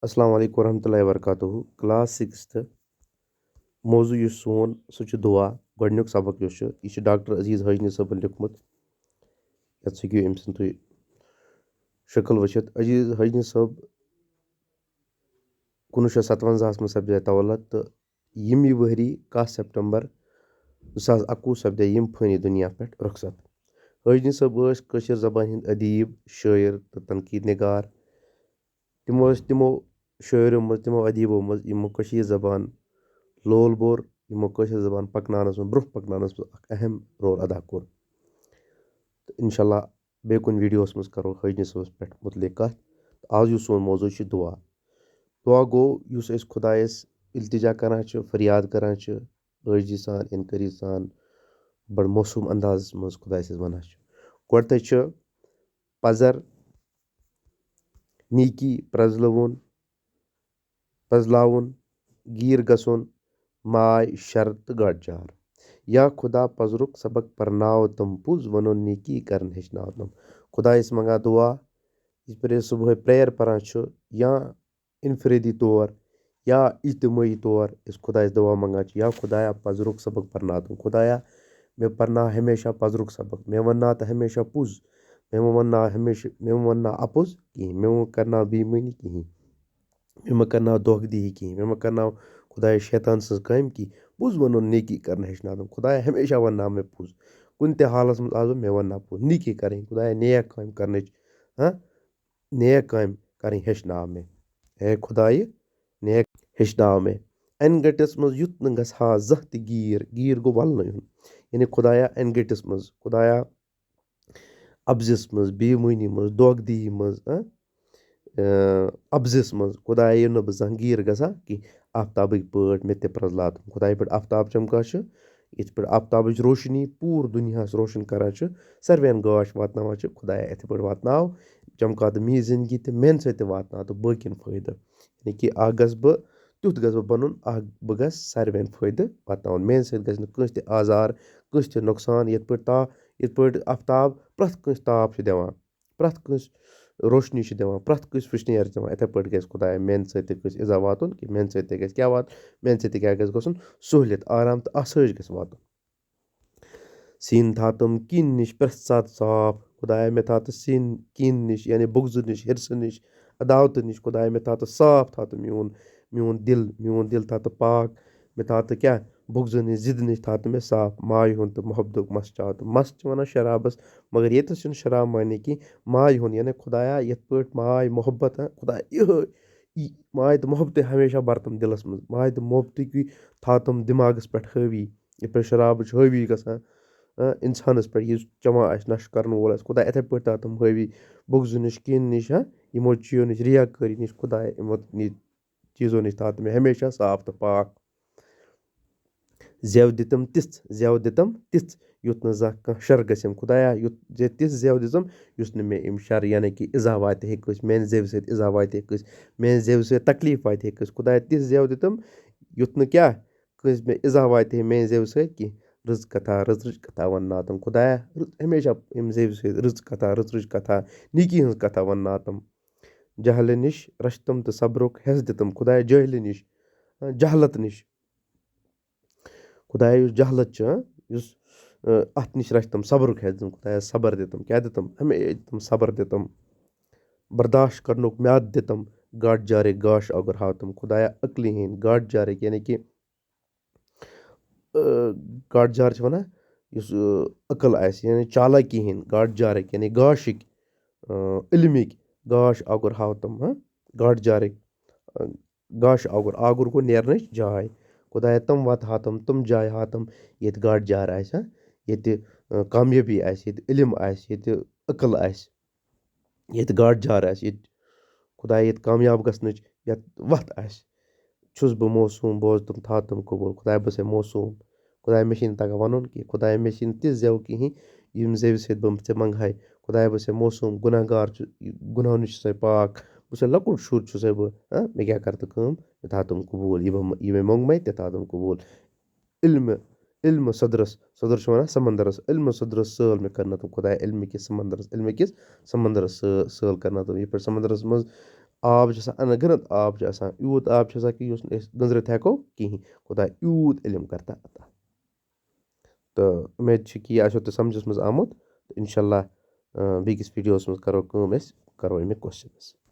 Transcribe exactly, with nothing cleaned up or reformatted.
السلام علیکم ورحمۃ اللہ وبرکاتہ۔ کلاس سکستھ موضوع یُس سون، سُہ چھُ دُعا۔ گۄڈٕنیُک سبق یُس چھُ، یہِ چھُ ڈاکٹر عزیز حٲجنی صٲبن لیوٚکھمُت۔ یَتھ ہیٚکِو أمۍ سٕنٛز تُہۍ شکل وٕچھِتھ۔ عزیز حٲجنی صٲب کُنوُہ شیٚتھ ستوَنزاہَس منٛز سپدے تولد تہٕ ییٚمہِ ؤری کاہ سپٹمبر زٕ ساس اَکوُہ سپدے یِم فٲنی دُنیا پٮ۪ٹھ رخصت۔ حٲجنی صٲب ٲسۍ کٲشِر زبانہِ ہٕنٛدۍ ادیٖب، شٲعر تہٕ تنقیٖد نِگار۔ تِم ٲسۍ تِمو شٲعرو منٛز، تِمو ادیٖبو منٛز، یِمو کٔشیٖر زبان لول بوٚر، یِمو کٲشِر زبان پَکناونَس منٛز، برٛونٛہہ پَکناونَس منٛز اَکھ اہم رول ادا کوٚر۔ تہٕ اِنشاء اللہ بیٚیہِ کُنہِ ویٖڈیوَس منٛز کَرو حٲجنی صٲبَس پٮ۪ٹھ مُتعلِق کَتھ۔ تہٕ آز یُس سون موضوع چھُ دُعا۔ دُعا گوٚو یُس أسۍ خۄدایَس اِلتِجا کَران چھِ، فریاد کَران چھِ، عٲجزی سان، اِنکٲری سان، بَڑٕ معصوٗم اندازَس منٛز خۄدایَس أسۍ وَنان چھِ۔ گۄڈٕنٮ۪تھٕے چھُ پَزر، نیٖکی پرٛزلٲوُن، پرٛزلاوُن، گیٖر گژھُن، ماے، شر تہٕ گاڈٕ جار۔ یا خۄدا پزرُک سبق پرناو تِم، پوٚز وَنُن نیٖکی کرٕنۍ ہیٚچھناو تِم۔ خۄدایَس منٛگان دُعا، یِتھ پٲٹھۍ أسۍ صُبحٲے prayer پران چھُ یا اِنفرٲدی طور یا اجتمٲعی طور أسۍ خۄدایَس دُعا منٛگان چھِ، یا خۄدایا پزرُک سبق پرناو تِم۔ خۄدایا مےٚ پرناو ہمیشہ پزرُک سبق، مےٚ وَنناو تہٕ ہمیشہ پوٚز، مےٚ مہٕ وَنناو ہمیشہ، مہٕ وَنناو اَپُز کِہیٖنۍ، مےٚ مہٕ کرناو بے ایٖمٲنی کِہیٖنۍ، مےٚ مہٕ کرناو دھوکہٕ دِہی کِہیٖنۍ، مےٚ مہٕ کرناو خۄدایا شیطان سٕنٛز کامہِ کِہیٖنۍ۔ پوٚز وَنُن نیکی کرنہٕ ہیٚچھناو تِم۔ خۄدایا ہمیشہ وَنناو مےٚ پوٚز، کُنہِ تہِ حالَس منٛز آسہٕ بہٕ، مےٚ وَنناو پوٚز۔ نیکی کَرٕنۍ، خۄدایا نیک کامہِ کرنٕچ، ہاں، نیک کامہِ کرٕنۍ ہیٚچھناو مےٚ۔ اے خۄدایہِ، نیک ہیٚچھناو مےٚ۔ اَنہِ گٔٹِس منٛز یُتھ نہٕ گژھٕ ہا زانٛہہ تہِ گیٖر، گیٖر گوٚو وَلنہٕ یُن۔ یعنی خۄدایا اَنہِ گٔٹِس منٛز، خۄدایا اَپزِس منٛز، بے ایٖمٲنی منٛز، دھوکہٕ دِہی منٛز، ہاں، اَپزِس منٛز، خۄدایا یہِ نہٕ بہٕ زانٛہہ گیٖر گژھٕ ہا کینٛہہ۔ آفتابٕکۍ پٲٹھۍ مےٚ تہِ پرٛزلاتُن۔ خۄدایہِ پٮ۪ٹھ آفتاب چمکان چھُ، یِتھ پٲٹھۍ آفتابٕچ روشنی پوٗرٕ دُنیاہَس روشن کران چھُ، ساروِیَن گاش واتناوان چھُ، خۄدایا یِتھَے پٲٹھۍ واتناو، چمکاو تہٕ میٛٲنۍ زندگی تہٕ میٛانہِ سۭتۍ تہِ واتناو تہٕ بٲقیَن فٲیدٕ۔ یعنی کہِ اَکھ گژھٕ بہٕ، تیُتھ گژھٕ بہٕ بَنُن، اَکھ بہٕ گژھٕ ساروِیَن فٲیدٕ واتناوُن۔ میٛانہِ سۭتۍ گژھِ نہٕ کٲنٛسہِ تہِ آزار، کٲنٛسہِ تہِ نۄقصان، یِتھ پٲٹھۍ تا-، یِتھ پٲٹھۍ آفتاب پرٛٮ۪تھ کٲنٛسہِ تاپھ چھُ دِوان، پرٛٮ۪تھ کٲنٛسہِ روشنی چھُ دِوان، پرٛٮ۪تھ کٲنٛسہِ وٕشنیر چھُ دِوان، یِتھَے پٲٹھۍ گژھِ خۄدایا میٛانہِ سۭتۍ تہِ کٲنٛسہِ اِزا واتُن، کہِ میٛانہِ سۭتۍ تہِ گژھِ کیٛاہ واتُن، میٛانہِ سۭتۍ تہِ کیٛاہ گژھِ گژھُن، سہوٗلیت، آرام تہٕ آسٲیِش گژھِ واتُن۔ سیٖن تھاو تِم کِنۍ نِش پرٛٮ۪تھ ساتہٕ صاف۔ خۄدایا مےٚ تھاو تہٕ سیٖن کِنۍ نِش، یعنی بُغضہٕ نِش، حِرصہٕ نِش، عداوتہٕ نِش، خۄدایا مےٚ تھاو تہٕ صاف، تھاو تہٕ میون، میون دِل، میون دِل تھاو تہٕ پاک۔ مےٚ تھاو تہٕ کیٛاہ، بُغضہٕ نِش، ضِدٕ نِش تھاو تہٕ مےٚ صاف۔ ماے ہُنٛد تہٕ محبتُک مَس چاو تہٕ، مَس چھِ وَنان شرابَس، مگر ییٚتَس چھُنہٕ شراب معنی کینٛہہ۔ ماے ہُنٛد، یعنی خۄدایا، یِتھ پٲٹھۍ ماے محبت، ہاں، خۄدایا، یِہوٚے، یہِ ماے تہٕ محبتٕے ہمیشہ بَر تِم دِلَس منٛز۔ ماے تہٕ محبتٕکۍ تھاو تِم دِماغَس پٮ۪ٹھ حٲوی، یِتھ پٲٹھۍ شرابٕچ حٲوی گژھان، ہاں، اِنسانَس پٮ۪ٹھ، یُس چٮ۪وان آسہِ، نَشہٕ کَرَن وول آسہِ، خۄدایا، یِتھَے پٲٹھۍ تھاو تِم حٲوی، بُغضہٕ نِش، کِنہٕ نِش، ہاں، یِمو چیٖزو نِش، ریاکٲری نِش، خۄدایا، یِمو نِش چیٖزو نِش تھاو تہٕ مےٚ ہمیشہ صاف تہٕ پاک۔ زٮ۪و دِتم تِژھ، زٮ۪و دِتم تِژھ، یُتھ نہٕ زانٛہہ کانٛہہ شر گژھٮ۪م۔ خۄدایا، یُتھ زِ تِژھ زٮ۪و دِژم، یُتھ نہٕ مےٚ اَمہِ شرٕ، یعنی کہِ اِزا واتہِ ہے کٲنٛسہِ، میٛانہِ زٮ۪وِ سۭتۍ اِزا واتہِ ہے کٲنٛسہِ، میٛانہِ زٮ۪وِ سۭتۍ تکلیٖف واتہِ ہے کٲنٛسہِ۔ خۄدایا، تِژھ زٮ۪و دِتم، یُتھ نہٕ کیٛاہ، کٲنٛسہِ مےٚ اِزا واتہِ ہے میٛانہِ زٮ۪وِ سۭتۍ کینٛہہ۔ رٕژ کتھا، رٕژ رٕژ کتھا ونناو تِم۔ خۄدایا، رٕژ، ہمیشہ یِم زٮ۪وِ سۭتۍ رٕژ کتھا، رٕژ رٕژ کتھا، نیٖکی ہٕنٛز کتھا ونناو تِم۔ جہلہِ نِش رچھ تِم تہٕ صبرُک حٮ۪س دِتم۔ خۄدایا، جٲہلہِ نِش، جہالت نِش، خۄدایا، یُس جہالت چھِ، یُس، اَتھ نِش رچھ تِم صبرُک حٮ۪س دِتم۔ خۄدایا، صبر دِتم۔ کیٛاہ دِتم؟ ہمیشہِ دِتم، صبر دِتم۔ برداشت کرنُک میاد دِتم۔ گاڈٕ جارٕکۍ گاش اوٚگر ہاو تِم۔ خۄدایا، عقلہِ ہِنٛدۍ گاڈٕ جارٕکۍ، یعنی کہِ، گاڈٕ جار چھِ وَنان، یُس، عقل آسہِ، یعنی چالاکی ہِنٛدۍ گاڈٕ جارٕکۍ، یعنی گاشِکۍ، علمٕکۍ گاش اوٚگر ہاو تِم، ہاں، گاڈٕ جارٕکۍ۔ گاش آگُر، آگُر گوٚو نیرنٕچ جاے۔ خۄدایا، تِم وَتہٕ ہاتَم، تِم جایہِ ہاتَم، ییٚتہِ گاڈٕ جار آسہِ، ہا؟ ییٚتہِ، اَ، کامیٲبی آسہِ، ییٚتہِ علم آسہِ، ییٚتہِ عقل آسہِ، ییٚتہِ گاڈٕ جار آسہِ، ییٚتہِ، خۄدایا، ییٚتہِ کامیاب گژھنٕچ یَتھ وَتھ آسہِ۔ چھُس بہٕ موسوٗم، بوز تِم، تھاو تِم قبوٗل۔ خۄدایا، بہٕ چھُسَے موسوٗم۔ خۄدایا، مےٚ چھِنہٕ تَگان وَنُن کینٛہہ۔ خۄدایا، مےٚ چھِنہٕ تِژھ زٮ۪و کِہیٖنۍ، یِم زٮ۪وِ سۭتۍ بہٕ ژےٚ منٛگہٕ ہاے۔ خۄدایا، بہٕ چھُسَے موسوٗم، گُناہ گار چھُ، گُناہو نِش چھُسَے پاک۔ بہٕ چھُسَے لۄکُٹ شُر چھُسَے بہٕ، ہاں؟ مےٚ کیٛاہ کَرٕ تہٕ کٲم؟ مےٚ تھاو تِم قبوٗل۔ یہِ مےٚ، یہِ مےٚ موٚنٛگمَے، تہِ تھاو تِم قبوٗل۔ علمہٕ، علمہٕ سٔدرَس، سٔدٕر چھِ وَنان سَمندَرَس، علمہٕ سٔدرَس سٲل مےٚ کَرنٲوتَم خۄدایا، علمہٕ کِس سَمندَرَس، علمہٕ کِس سَمندَرَس سٲ-، سٲل کَرنٲوتَم۔ یِتھ پٲٹھۍ سَمندَرَس منٛز آب چھُ آسان، اَنہٕ گٔنٛڈ آب چھُ آسان، یوٗت آب چھُ آسان کہِ یُس نہٕ أسۍ گٔنٛزرِتھ ہٮ۪کو کِہیٖنۍ۔ خۄداے یوٗت علم کَرِ تَتھ عطا۔ تہٕ اُمید چھِ کہِ یہِ آسیو تۄہہِ سَمجھَس منٛز آمُت۔ تہٕ اِنشاء اللہ، اۭں، بیٚکِس videoس منٛز کَرو کٲم، أسۍ کَرو اَمیُک questions۔